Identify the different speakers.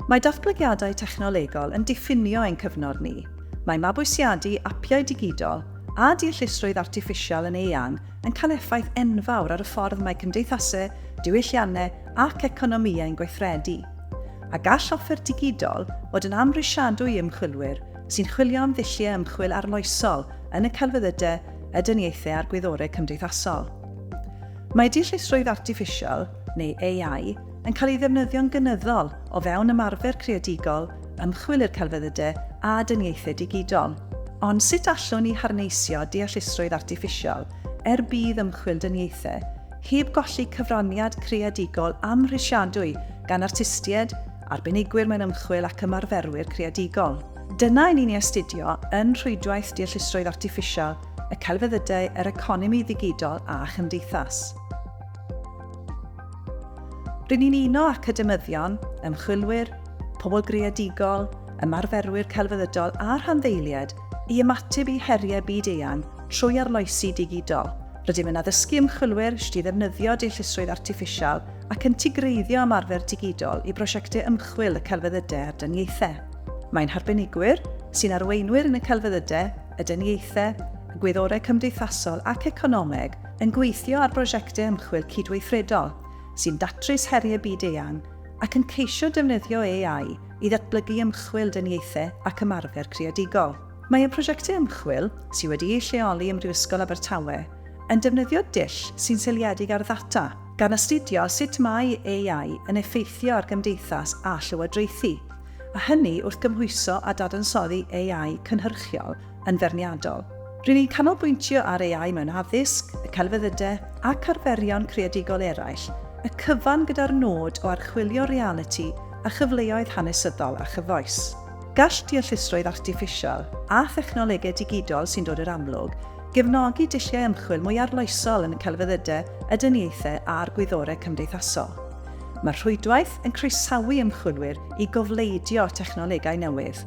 Speaker 1: Mae datblygiadau technolegol yn diffinio ein cyfnod ni. Mae mabwysiadu apiau digidol a deallusrwydd artiffisial yn eang yn cael effaith enfawr ar y ffordd mae cymdeithasau, diwylliannau ac economïau'n gweithredu. A gall offer digidol fod yn amhrisiadwy i ymchwilwyr sy'n chwilio am ddulliau ymchwil arloesol yn y celfyddydau, y dyniaethau a'r gwyddorau cymdeithasol. Mae deallusrwydd artiffisial, neu AI, yn cael ei ddefnyddio'n gynyddol o fewn ymarfer creadigol, ymchwil i'r celfyddydau a dyniaethau digidol. Ond sut allwn ni harneisio deallusrwydd artiffisial er budd ymchwil dyniaethau heb golli cyfraniad creadigol amhrisiadwy gan artistiaid, arbenigwyr mewn ymchwil ac ymarferwyr creadigol? Dyna i ni'n ei astudio yn Rhwydwaith Deallusrwydd Artiffisial, y Celfyddydau, yr Economi Ddigidol a Chymdeithas. Rŷn ni'n uno academyddion, ymchwilwyr, pobl greadigol, ymarferwyr celfyddydol a rhanddeiliaid i ymateb i heriau byd-eang trwy arloesi digidol. Rydym yn addysgu ymchwilwyr sut i ddefnyddio deallusrwydd artiffisial ac integreiddio ymarfer digidol i brosiectau ymchwil y celfyddydau a'r dyniaethau. Mae'n harbenigwyr, sy'n arweinwyr yn y celfyddydau, y dyniaethau, y gwyddorau cymdeithasol ac economeg, yn gweithio ar brosiectau ymchwil cydweithredol sy'n datrys heriau byd-eang ac yn ceisio defnyddio AI i ddatblygu ymchwil dyniaethau ac ymarfer creadigol. Mae ein prosiectau ymchwil, sydd wedi'u lleoli ym Mhrifysgol Abertawe, yn defnyddio dull sy'n seiliedig ar ddata, gan astudio sut mae AI yn effeithio ar gymdeithas a llywodraethu, a hynny wrth gymhwyso a dadansoddi AI cynhyrchiol yn feirniadol. Ry'n ni'n canolbwyntio ar AI mewn addysg, y celfyddydau ac arferion creadigol eraill, y cyfan gyda'r nod o archwilio realiti a chyfleoedd hanesyddol a chyfoes. Gall deallusrwydd artiffisial a thechnolegau digidol sy'n dod i'r amlwg gefnogi dulliau ymchwil mwy arloesol yn y celfyddydau, y dyniaethau a'r gwyddorau cymdeithasol. Mae'r rhwydwaith yn croesawu ymchwilwyr i gofleidio technolegau newydd.